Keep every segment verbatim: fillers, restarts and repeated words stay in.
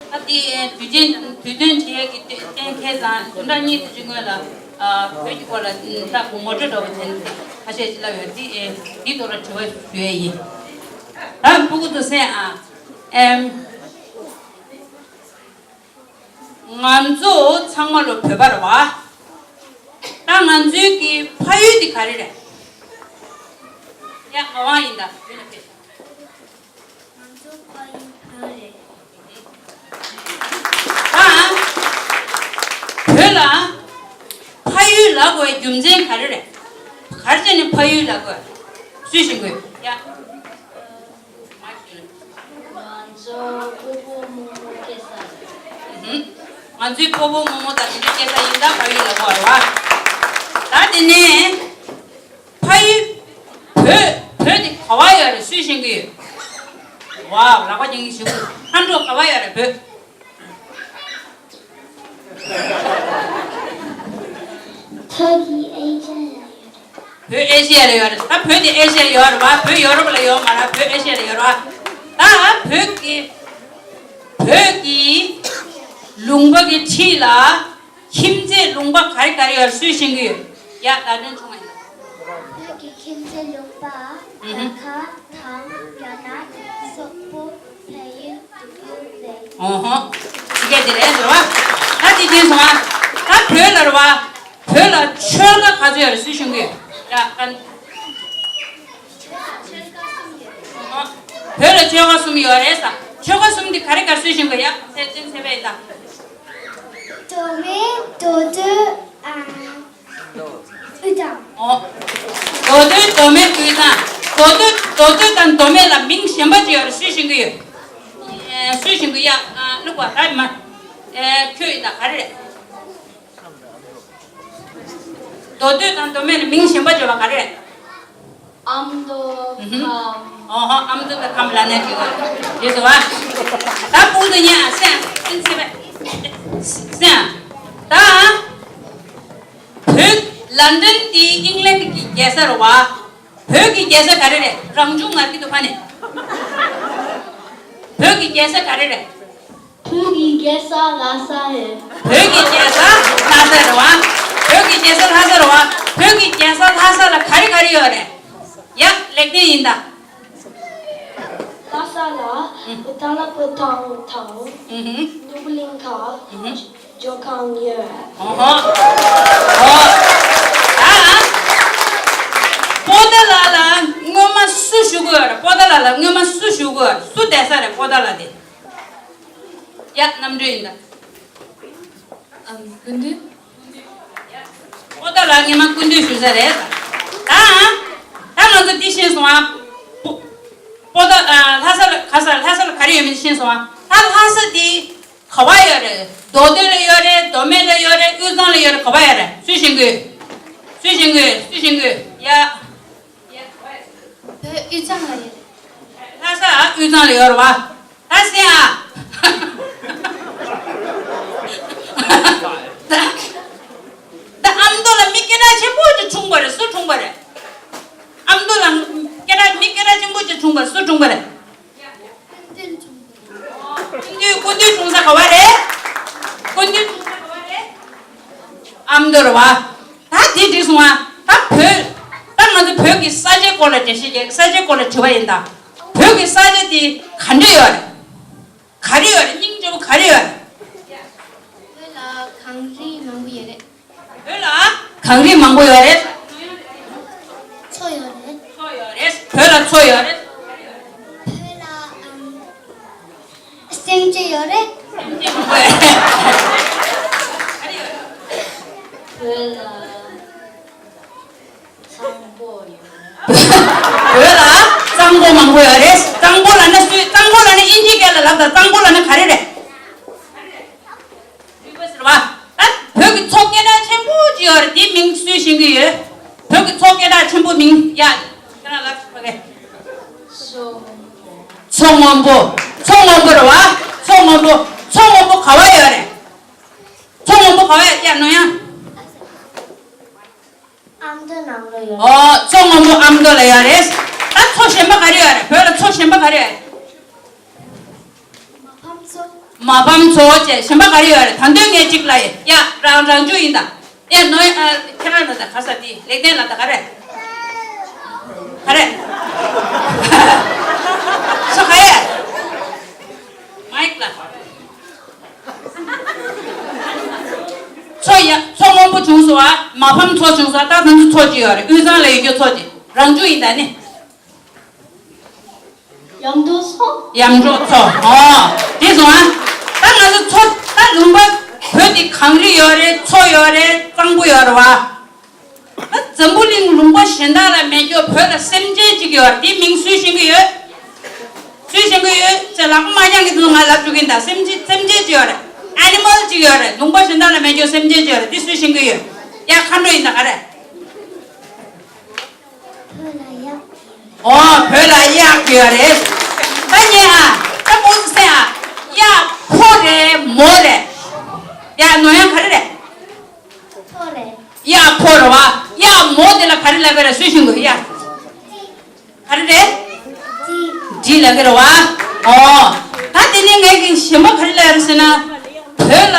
ད་དེ་དུས་ཆེན་དུས་སྟོན་བྱེད་ཡས་ཀྱི་གཏན་འཁེལ་དང་བདུན་ཕྲག་གཉིས་ཙམ་གྱི་སྔོན་ལ་བོད་ཀྱི་སྐོར་ལ་ད་ངོ་སྤྲོད་འདྲ་བོ་དེ་ཁ་ཤས་ཅིག་ལབ་ཡོད། དེ་དེའི་ཐོག་ལ་དྲི་བ་ཞུ་ཡས་ཡིན། ད་ཕྲུ་གུ་ཚོ་གསན་ཨ། ཨེམ། ང་ཚོ་ཚང་མ་ལོ་བོད་པ་རེད་བ། ད་ང་ཚོའི་གི་ཕ་ཡུལ་དེ་ག་རེ་རེད། ཡ་ངག་དབང་ཡིན་ད་ཡུལ་ལ་ཕེབས། ང་ཚོ་ཕ་ཡུལ་བོད་རེད། ད་བོད་ལ་ཕ་ཡུལ་ལབ་དགོས་རྒྱུ་མཚན་ག་རེ་རེད། ག་རེ་བྱས་ནས་ཕ་ཡུལ་ལབ་དགོས། སུས་ཤེས་ཀྱི་ཡོད། ཡ། ང་ཚོ་ཕོ་བོ་མོ་མོ་སྐྱེ་ས་རེད། ཧུམ། ང་ཚོའི་ཕོ་བོ་མོ་མོ་དང་དེ་འདྲ་སྐྱེ་ས་ཡིན་ད་ཕ་ཡུལ་ལབ་དགོས་རེད་བ། ད་དེ་ནས་ཕ་ཡུལ་བོད་བོད་དེ་ག་བ་ཡོད་རེད་སུས་ཤེས་ཀྱི་ཡོད། ཝའོ་ལག་པ་འཁྱེར་མཁན་ཞིག་ལྷ་འབྲོག་ག་བ་ཡོད་རེད་བོད། ཐུགས་ཀྱི་ཨེ་ཤ་ཡ་ཡོད་རེད། བོད་ཨེ་ཤ་ཡ་ལ་ཡོད་རེད། ད་བོད་དེ་ཨེ་ཤ་ཡ་ཡོད་རེད་བ། བོད་ཡོ་རོབ་ལ་ཡོད་མ་རེད། བོད་ཨེ་ཤ་ཡ་ལ་ཡོད་རེད་བ། ད་བོད་ཀྱི་བོད་ཀྱི་ལུང་པ་གི་འཁྲིས་ལ་ཁྱིམ་མཚེས་ལུང་པ་ག་རེ་ག་རེ་ཡོད་རེད་སུས་ཤེས་ཀྱི་ཡོད། ཡ་ད་དོན་ཆུང་བ་ཡིན། བོད་ཀྱི་ཁྱིམ་མཚེས་ལུང་པ་ཨུ་ཧུ། རྒྱ་གར་དང་རྒྱ་ནག་སོག་པོ་བལ་ཡུལ། ཨོ་ཧོ། ཕྱི་རྒྱལ་དེ་རེད་ཟེར་བ། ད་དེ་དེ་སོང་བ། ད་བོད་ལ་རེད་བ། བོད་ལ་ཆོལ་ཁ་ག་ཚོད་ཡོད་རེད་སུས་ཤེས་ཀྱི་ཡོད། ཡ་ཨ། བོད་ལ་ཆོལ་ཁ་གསུམ་ཡོད་རེད་ས། ཆོལ་ཁ་གསུམ་དེ་ག་རེ་ག་རེ་སུས་ཤེས་ཀྱི་ཡོད། ཡ་ཚེ་བཙན་ཚེ་བས་ད། མདོ་སྨད་མདོ་སྟོད་ཨ། དབུས་གཙང་། ཨོ། མདོ་སྟོད་མདོ་སྨད་དབུས་གཙང་། མདོ་སྟོད་མདོ་སྟོད་དང་མདོ་སྨད་ལ་མིང་གཞན་པ་ཅིག་ཡོད་རེད་སུས་ཤེས་ཀྱི་ཡོད། ཨེ་སུས་ཤེས་ཀྱི་ཡོད། ཡ་ཨ་ལུག་པ་ད་ཡིན་མ། ཨེ་ཁྱོད་ཡིན་ད་ག་རེ་རེད། མདོ་སྟོད་དང་མདོ་སྨད་ལ་མིང་གཞན་པ་ཅིག་ཡོད་པ་ག་རེ་རེད། ཨ་མདོ་ཁམས། ཨོ་ཧོ་ཨ་མདོ་དང་ཁམས་ལབ་ནས་ཅིག་ཡོད་རེད་ཟེར་བ། ད་ཕྲུ་གུ་ཚོ་ཉན་ཨ་སེམས་སེམས་སེམས་སེམས་ཨ། ད། བོད། ལན་ཌན་དེ་ཨིང་ལན་གྱི་རྒྱལ་ས་རེད་བ། བོད་ཀྱི་རྒྱལ་ས་ག་རེ་རེད། རང་བྱུང་ངར་གྱི་དུ་ཕ་ནས། བོད་ཀྱི་རྒྱལ་ས་ག་རེ་རེད། བོད་ཀྱི་རྒྱལ་ས་ལྷ་ས་རེད། བོད་ཀྱི་རྒྱལ་ས་ལྷ་ས་རེད་བ། བོད་ཀྱི་རྒྱལ་ས་ལྷ་ས་རེད་བ། བོད་ཀྱི་རྒྱལ་ས་ལྷ་ས་ལ་ག་རེ་ག་རེ་ཡོད་རེད། ཡ་ལེགས་ལྡན་ཡིན་ད། ལྷ་ས་ལ་ཨུ་ཧུ། ཏ་ལ་པོ་ཏ་ཝར་དང་ཨུ་ཧུ། ནོར་བུ་གླིང་ཁ། ཨུ་ཧུ། ཇོ་ཁང་ཡོད། ཨོ་ཧོ། ཨོ། ད། པོ་ཏ་ལ་ལ་སྔོན་མ་སུ་བཞུགས་ཀྱི་ཡོད་རེད། པོ་ཏ་ལ་ལ་སྔོན་མ་སུ་བཞུགས་ཀྱི་ཡོད་རེད། སུ་བསྡད་ས་རེད་པོ་ཏ་ལ་དེ། ཡ་གནམ་གྲུ་ཡིན་ད། ཨམ་སྐུ་མདུན། པོ་ཏ་ལ་སྔོན་མ་སྐུ་མདུན་བཞུགས་ས་རེད། ད། ད་ང་ཚོ་འདི་ཤེས་སོང་ཨ། པོ་པོ་ཏ་ཨ་ལྷ་ས་ལ་ག་ས་ལྷ་ས་ལ་ག་རེ་ཡོད་མེད་ཤེས་སོང་ཨ། ད་ལྷ་ས་འདི་ག་བ་ཡོད་རེད། མདོ་སྟོད་ལ་ཡོད་རེད། མདོ་སྨད་ལ་ཡོད་རེད། དབུས་གཙང་ལ་ཡོད་རེད། ག་བ་ཡོད་རེད། སུས་ཤེས་ཀྱི་ཡོད། སུས་ཤེས་ཀྱི་ཡོད། སུས་ཤེས་ཀྱི་ཡོད། ཡ། བོད་དབུས་གཙང་ལ་ཡོད་རེད། ལྷ་ས་དབུས་གཙང་ལ་ཡོད་རེད་བ། ད་སེ་ཨ། ད་ད་ཨ་མདོ་ལ་མི་སྐད་གྲགས་ཆེན་པོ་ཅིག་འཁྲུངས་པ་རེད། སུ་འཁྲུངས་པ་རེད། ཨ་མདོ་ལ་སྐད་གྲགས་མི་སྐད་གྲགས་ཆེན་པོ་ཅིག་འཁྲུངས་པ་རེད། སུ་འཁྲུངས་པ་རེད། སྐུ་མདུན་འཁྲུངས་པ་རེད། སྐུ་མདུན་འཁྲུངས་ས་ག་བ་རེད། སྐུ་མདུན་འཁྲུངས་ས་ག་བ་རེད། ཨ་མདོ་རེད་བ། ད་དེ་འགྲིག་སོང་ང་། ད་བོད། ད་ང་ཚོ་བོད་ཀྱི་ས་ཆའི་སྐོར་ལ་འགྲེལ་བཤད་རྒྱག་ས་ཆའི་སྐོར་ལ་དྲི་བ་ཡིན་ད། བོད་ཀྱི་ས་ཆ་དེ་ག་འདྲ་ཡོད་རེད། ག་རེ་ཡོད་རེད། སྙིང་རྗེ་པོ་ག་རེ་ཡོད་རེད། བོད་ལ་གངས་རི་མང་པོ་ཡོད་རེད། བོད་ལ་གངས་རི་མང་པོ་ཡོད་རེད། མཚོ་ཡོད་རེད། མཚོ་ཡོད་རེད། བོད་ལ་མཚོ་ཡོད་རེད། བོད་ལ་ཨམ། སེམས་ཅན་ཡོད་རེད། སེམས་ཅན་མང་པོ་ཡོད་རེད། བོད་ལ་གཙང་པོ་ཡོད་རེད། བོད་ལ་གཙང་པོ་མང་པོ་ཡོད་རེད། གཙང་པོ་ལབ་ན་སུས་གཙང་པོ་ལབ་ན་དབྱིན་ཇིའི་སྐད་ལ་ལབ་དང་། གཙང་པོ་ལབ་ན་ག་རེ་རེད། རུས་པ་ཟེར་བ། ད་བོད་ཀྱི་མཚོ་སྐད་གྲགས་ཆེན་པོ་ཅིག་ཡོད་རེད། དེའི་མིང་སུས་ཤེས་ཀྱི་ཡོད། བོད་ཀྱི་མཚོ་སྐད་གྲགས་ཆེན་པོ་མིང་ཡ། ཁྱེད་རང་ལབ་ཤོག་གི། མཚོ་སྔོན་པོ། མཚོ་སྔོན་པོ་རེད་བ། མཚོ་སྔོན་པོ། མཚོ་སྔོན་པོ་ག་བ་ཡོད་རེད། མཚོ་སྔོན་པོ་ག་བ་ཡོད་ཀྱག་ནོ་ཡ། ཨ་མདོ་ནང་ལ་ཡོད་རེད། ཨོ། མཚོ་སྔོན་པོ་ཨ་མདོ་ལ་ཡོད་རེད། ད་མཚོ་གཞན་པ་ག་རེ་ཡོད་རེད། བོད་ལ་མཚོ་གཞན་པ་ག་རེ་ཡོད་རེད། མ་ཕམ་མཚོ། མ་ཕམ་ཚོ་བཅས་གཞན་པ་ག་རེ་ཡོད་རེད། ད་དུང་ངས་གཅིག་ལ་ཡ། ཡ་རང་རང་ཇུ་ཡིན་ད། ཡ་ནོ། ཨ་ཁྱེད་རང་ལ་ད་ག་ས་དེ་ལེགས་ལྡན་ལ་ད་ག་རེ། ག་རེ། ཚོ་ག་ཡ། མའིག་ལ། ཚོ་ཡ་ཚོ་སྔོན་པོ་བྱུང་སོང་ཨ། མ་ཕམ་ཚོ་བྱུང་སོང་ཨ། ད་ང་ཚོ་ཚོ་གཅིག་ཡོད་རེད། དབུས་གཙང་ལ་ཡོད་རྒྱུ་ཚོ་གཅིག་རང་ཇུ་ཡིན་ད་ནི། ཡམ་འགྲོ་ཚོ། ཡམ་འགྲོ་ཚོ། ཨོ། དེ་སོང་ཨ། ད་ང་ཚོ་ཚོ་ད་ལུང་པ་བོད་དེ་གངས་རི་ཡོད་རེད། མཚོ་ཡོད་རེད། གཙང་པོ་ཡོད་རེད་བ། ད་འཛམ་བུ་གླིང་ལུང་པ་གཞན་དག་ལ་མེད་རྒྱུ་བོད་ལ་སེམས་ཅན་གཅིག་ཡོད་རེད། དེ་མིང་སུས་ཤེས་ཀྱི་ཡོད། སུས་ཤེས་ཀྱི་ཡོད་ཅེས་ལག་པ་མ་བརྐྱངས་ཀྱི་དུས་ང་ལབ་བཅུག་གིན་ད། སེམས་ཅན་སེམས་ཅན་གཅིག་ཡོད་རེད། ཨེ་ནི་མལ་གཅིག་ཡོད་རེད། ལུང་པ་གཞན་དག་ལ་མེད་རྒྱུ་སེམས་ཅན་གཅིག་ཡོད་རེད། དེ་སུས་ཤེས་ཀྱི་ཡོད། ཡ་མཁའ་འགྲོ་ཡིན་ད་ག་རེད། བོད་ལ་གཡག་ཡོད་རེད། ཨོ་བོད་ལ་གཡག་ཡོད་རེད། ད་ཉན་ཨ། ད་མུ་ཟེ་ཨ། གཡག་ཕོ་རེད་མོ་རེད། ཡ་ནོ་ཡང་ག་རེ་རེད། ཕོ་རེད། གཡག་ཕོ་རེད་བ། གཡག་མོ་དེ་ལ་ག་རེ་ལབ་ཀྱི་རེད། སུས་ཤེས་ཀྱི་ཡོད། ག་རེ་རེད། འབྲི་ལབ་ཀྱི་རེད་བ། ཨོ། ད་དེ་ནས་ངས་ཀྱི་གཞན་པ་ག་རེ་ལབ་ཡོད་རེད་ཟེར་ན། བོད་ལ་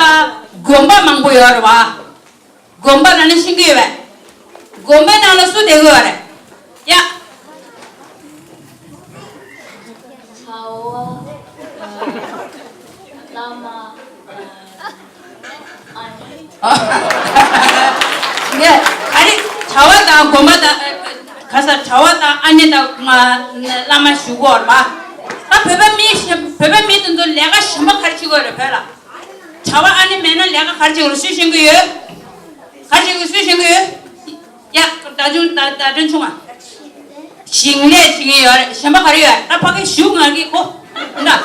དགོན་པ་མང་པོ་ཡོད་རེད་བ། དགོན་པ་ལ་ནི་ཤེས་ཀྱི་ཡོད་པས། དགོན་པའི་ནང་ལ་སུ་བསྡད་ཀྱི་ཡོད་རེད། ཡ། ཚ་བ། བླ་མ། ཨ་ནི། ངས་ཨ་རི་གྲྭ་བ་དང་དགོན་པ་དང་། ག་ས་གྲྭ་བ་དང་ཨ་ནེ་དང་ང་བླ་མ་ཞུ་གོ་རེད་པ། ད་བོད་པ་མི་བོད་པ་མི་དེ་ཚོ་ལས་ཀ་གཞན་པ་ག་རེ་བྱེད་ཀྱི་ཡོད་རེད་བོད་ལ། གྲྭ་བ་ཨ་ནེ་མེད་ན་ལས་ཀ་ག་རེ་བྱེད་ཀྱི་ཡོད་རེད། སུས་ཤེས་ཀྱི་ཡོད། ག་རེ་བྱེད་ཀྱི་ཡོད། སུས་ཤེས་ཀྱི་ཡོད། ཡ། ད་ཆུང་ད་ད་དྲན་ཆུང་མ། ཞིང་ལས་བྱེད་ཀྱི་ཡོད་རེད། གཞན་པ་ག་རེ་ཡོད། ད་ཕ་གི་ཞུ་ང་གི་གོ། འདྲ།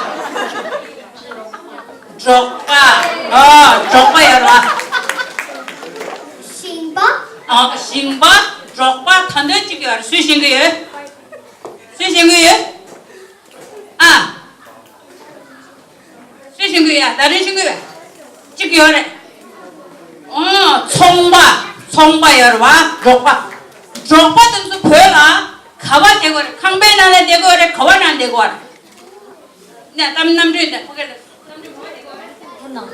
འབྲོག་པ། ཨོ་འབྲོག་པ་ཡོད་རེད་བ། ཞིང་པ། ཨོ་ཞིང་པ། འབྲོག་པ། ད་འདོད་ཅིག་ཡོད་རེད། སུས་ཤེས་ཀྱི་ཡོད། སུས་ཤེས་ཀྱི་ཡོད། ཨ། སུས་ཤེས་ཀྱི་ཡོད། ད་རེས་ཤེས་ཀྱི་ཡོད། གཅིག་ཡོད་རེད། ཨོ། ཚོང་པ། ཚོང་པ་ཡོད་རེད་བ། འབྲོག་པ། འབྲོག་པ་དེ་ཚོ་བོད་ལ་ག་པར་བསྡད་ཀྱི་ཡོད་རེད། ཁང་པའི་ནང་ལ་བསྡད་ཀྱི་ཡོད་རེད། ག་པའི་ནང་བསྡད་ཀྱི་ཡོད་རེད། ནས་གཏམ་གནམ་གྲུ་འདི་ཕ་གི་ལ། བུ་ནང་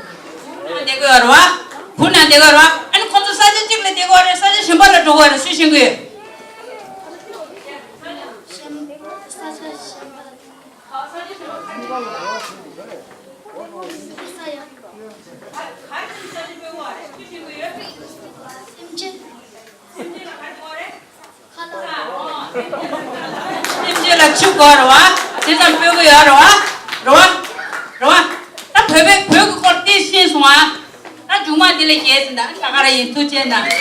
བསྡད་ཀྱི་ཡོད་རེད་བ། བུ་ནང་བསྡད་ཀྱི་ཡོད་རེད་བ། ཨ་ནི་ཁོ་ཚོ་ས་ཆ་གཅིག་ལ་བསྡད་ཀྱི་ཡོད་རེད། ས་ཆ་གཞན་པ་ལ་འགྲོ་གི་ཡོད་རེད། སུས་ཤེས་ཀྱི་ཡོད། ས་ཆ་གཞན་པ་ལ། སེམས་ཅན། སེམས་ཅན་ལ་ཆུ་དགོས་རེད་བ། དེ་ཙམ་སྤོ་གི་ཡོད་རེད་བ། རེད་བ། རེད་བ། ད་བོད་པའི་བོད་ཀྱི་སྐོར་ཏོག་ཙམ་ཤེས་སོང་ཨ། ད་མཇུག་མ་འདི་ལ་རྒྱལ་ཟིན་ད་ད་ག་རེ་ཡིན། ཐུགས་རྗེ་གནང་།